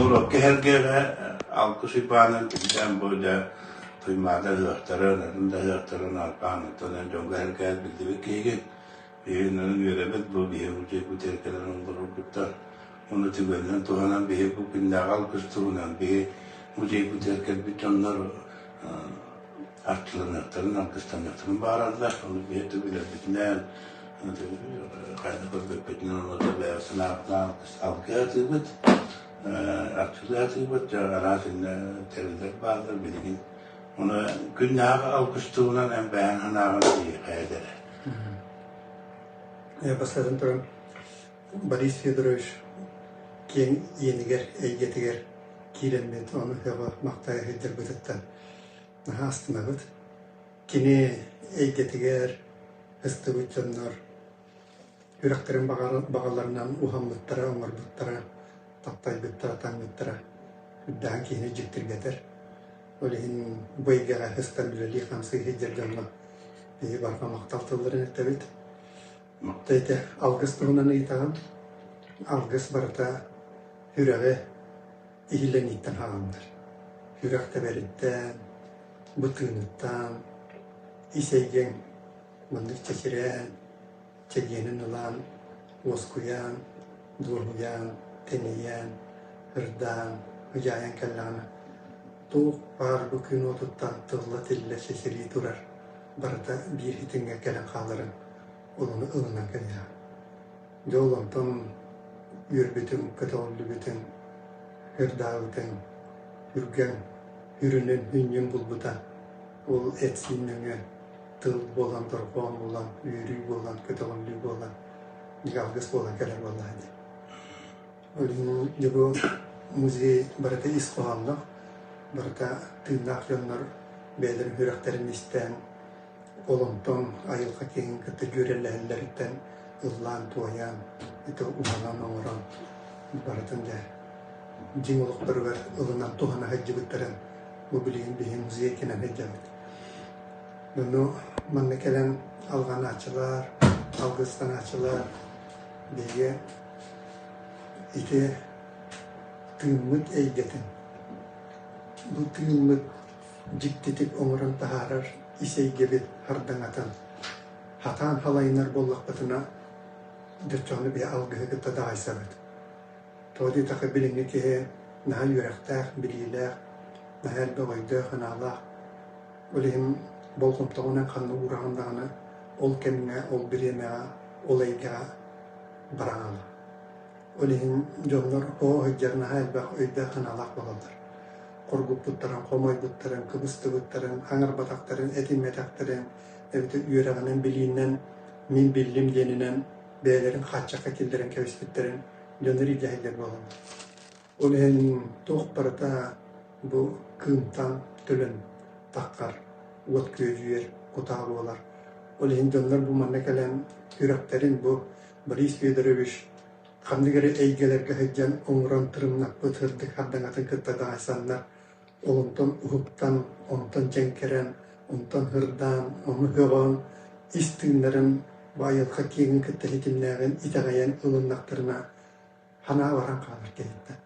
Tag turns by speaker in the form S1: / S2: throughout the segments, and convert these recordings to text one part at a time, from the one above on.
S1: Норуокка эһэргэҕэ Алгыс Уйбаанын кимтээн бу дьэ Туймаада ыһыахтарын, атын да ыһыахтарын арбаан оттон эн дьоҥҥо эһэргээн биллибит киһигин. Биһиги онон үөрэбит бу биһиги музейбытыгар кэлэн олороргуттан. Ону түгэнинэн туһанан биһиги бу күннээҕи алгыс туһунан биһи музейбытыгар кэлбит дьоннор арчыланыахтарын, алгыстаныахтарын баҕараллар. Ону биһиги билэрбитинэн, хайдах көрбүппүтүнэн ону да бэйэбит санаабытынан алгыы сатыыбыт, арчылыы сатыыбыт. Дьэ араас иннэ тэриллэр бааллар билигин. Ону күннээҕи алгыс туһунан эн бэйэҥ санааҕын биһиэхэ эдэрэ.
S2: Бастатан туран, Борис Федорович киэҥ иэнигэр, эйгэтигэр киирэммит, ону сөҕө махтайа сылдьарбытыттан наһаа астынабыт. Кини эйгэтигэр ыстыбыт дьоннор үрэхтэрин баҕаларынан уһаммыттара, оҥорбуттара, таптайбыттара, таҥмыттара үрдээн киһини дьиктиргэтэр. Ол иһин бу эйгэҕэ сыстан үлэлии-хамсыы сылдьар дьоҥҥо биһиги барҕа махтал тылларын этэбит. Ити алгыс туһунан ыйытаҕын. Алгыс барыта үрэҕи иһиллэнииттэн хааланнар. Үрэх тэбэриттэн, бу тыыныттан, ис эйгэҥ маннык чэчирээн, чэгиэнин ылан, уоскуйан, дуоһуйан, тэнийэн, ырдаан, ыдьаайан кэллэҕинэ туох баар бу күн уотуттан тылла-тиллэ чэчирии турар барыта биир ситимҥэ кэлэн хааларын ол ону ылынан кэбиһэҕин. Дьэ ол онтон үөрбүтүҥ, көтөҕүллүбүтүҥ, ырдаабытыҥ, үргэҥ, үрүнүн, үнньүн булбута ол эт-сиин нөҥүө тыл буолан, дорҕоон буолан, үөрүү буолан, көтөҕүллүү буолан, дьэ алгыс буолан кэлэр буоллаҕа дии. Ол иһин дьэ бу музей барыта ис хоһоонноох, барыта тыыннаах дьоннор бэйэлэрин сүрэхтэрин истэн, Ол онтон айылҕа киһин кытта дьүөрэлэһэллэриттэн ыллаан-туойан, ити уһанан оҥорон барытын дьэ дьиҥ олохторугар ылынан туһана сылдьыбыттарын бу билигин биһи музей кэнэн сылдьабыт. Ону манна кэлэн алҕанааччылар, алгыстанааччылар биһиги ити тыыммыт эйгэтин, бу тыыммыт дьиктитик оҥорон таһаарар ис эйгэбит хардаҥатын хатаан халайынар буоллахпытына, дьоччоҕуна биһи алгыһы кытта даҕайсабыт. Тоҕо диэтэххэ билиҥҥи киһи наһаа үөрэхтээх, билиилээх, наһаа элбэх өйдөөх-санаалаах. Ол иһин болҕомтоҕунан ханна уураҕын даҕаны ол кэмҥэ, ол бириэмэҕэ, ол эйгэҕэ бараҕын. Ол иһин дьоннор оо сылдьар наһаа элбэх өйдөөх-санаалаах буолаллар. Хоргуппуттарын, хомойбуттарын, кыбыстыбыттарын, аҥарбатахтарын, этиммэтэхтэрин эбэтэр үөрэҕинэн, билиинэн мин биллим диэнинэн бэйэлэрин хааччахха киллэрэн кэбиспиттэрин дьоннор илдьэ сылдьар буолаллар. Ол иһин туох барыта бу кыымтан төлөн таххар, уот күөдьүйэр, кутаа буолар. Ол иһин дьоннор бу манна кэлэн үрэхтэрин бу Борис Федорович ханнык эрэ эйгэлэргэ сылдьан оҥорон тырымнаппыт сырдык хардаҥатын кытта даҕайсаннар, ол онтон уһуктан, онтон дьэҥкэрэн, онтон ырдаан, ону һөҕөн, ис тыыннарын бу айылҕа киэҥин кытта ситимнээҕин итэҕэйэн ылыннахтарына санаа баран хаалар киһиттэн.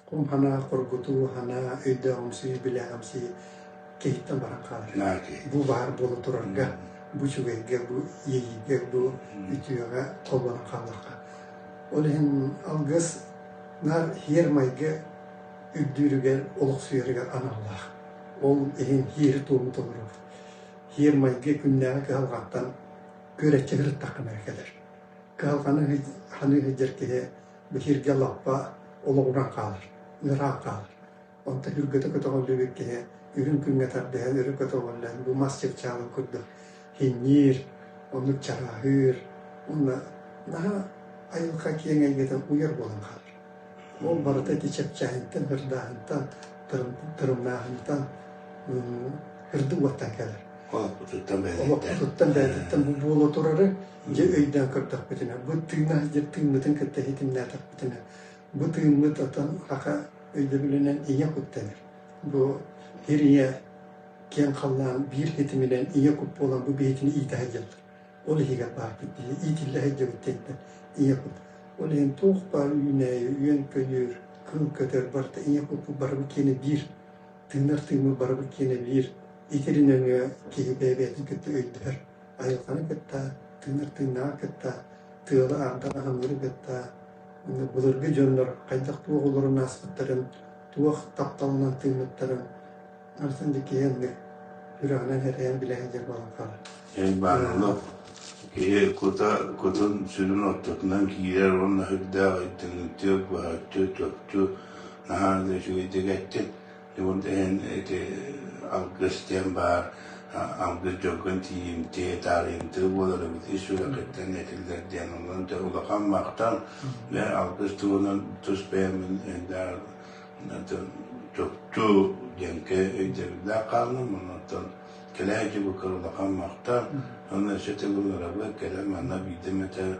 S2: Кум санаа, хоргутуу санаа, өйдөөҕүмсүйүү, билээҕимсийии киһиттэн баран хаалар. Бу баар буола турарга, бу үчүгэйгэ, бу иэйиигэ, бу үтүөҕэ холбонон хааллахха. Ол иһин алгыс наар һиэр-майгы үрдүүрүгэр, олохсуйарыгар аналлаах. Ол иһин һиэри-туому толоробут. Һиэр-майгы күннээҕи кыһалҕаттан күөрэччи сырыттаххына эрэ кэлэр. Кыһалҕаны ханыы сылдьар киһи биһиргэ лаппа олоҕуран хаалар, ыараан хаалар. Онтон үргэтэ көтөҕүллүбүт киһи үрүҥ күҥҥэ тардыһан өрө көтөҕүллэн бу мас чыпчаалын курдук һинньиир, оннук чарааһыыр уонна наһаа айылҕа киэҥ эйгэтин уйар буолан хаалар. Ол барыта ити чэпчээһинтэн, ырдааһынтан, тырымнааһынтан, ырдык уоттан кэлэр.
S1: Олохпутуттан бэйэтиттэн.
S2: Олохпутуттан бэйэтиттэн бу буола турары дьэ өйдөөн көрдөхпүтүнэ, бу тыына сылдьар тыыммытын кытта ситимнээтэхпитинэ, бу тыыммыт отон саха өйдөбүлүнэн ийэ кут дэнэр. Бу сир ийэ киэҥ халлаан биир ситиминэн ийэ кут буолан бу биһитини иитэ сылдьаллар. Ол иһигэр баарбыт дии, иитиллэ сылдьабыт диэнтэн ийэ кут. Ол иһин туох баар үүнээйи, үөн-көйүүр, Кыыл көтөр барыта ийэ куппут барыбыт киэнэ биир, тыынар тыыммыт барыбыт киэнэ биир. Итирин нөҥүө киһи бэйэ-бэйэтин кытта өйдөһөр. Айылҕаны кытта, тыынар тыыннааҕы кытта, тыалы аардаҕы аһымыыры кытта былыргы дьоннор хайдах туох олорон ааспыттарын, туох тапталынан тыыммыттарын Арсан дьэ киһи оннук сүрэҕинэн эрэйэн билэ сылдьар буолан хаалар.
S1: Баанылык киһи кута кутун сүрүн ортотунан киирэр уонна сүрдээх өйдөнүмтүө, быһаччы, чопчу наһаа да үчүгэйдик эттин. Иһин ити алгыс диэн баар, алгыс дьоҥҥун тиийимтиэ, таарыйымтыа буолар эбит ис сүрэххиттэн этиллэр диэн. Онон дьэ улахан махтал. Мин алгыс туһунан тус бэйэм чопчу диэҥкэ өйдөбүллээх хааллым. Онтон кэлээччи букка улахан махтал. Онно өссө төгүл ырабыт кэлэн манна биирдэ эмэтэ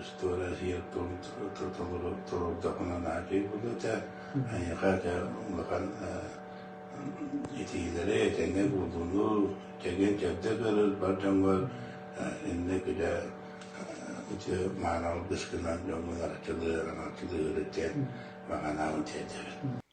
S1: история сиэр-туом толордоххуна наһаа үчүгэй буолуо этэ. Эйиэхэ этэ улахан итиилэри, этэҥҥэ буолууну, чэгиэн-чэбдик ырыт бар дьоҥҥор иннэ күдэ үтүө мааны алгыскынан дьоҥҥун арчылыы, араҥаччылыы ырыт диэн баҕа санаабын тиэрдэбин.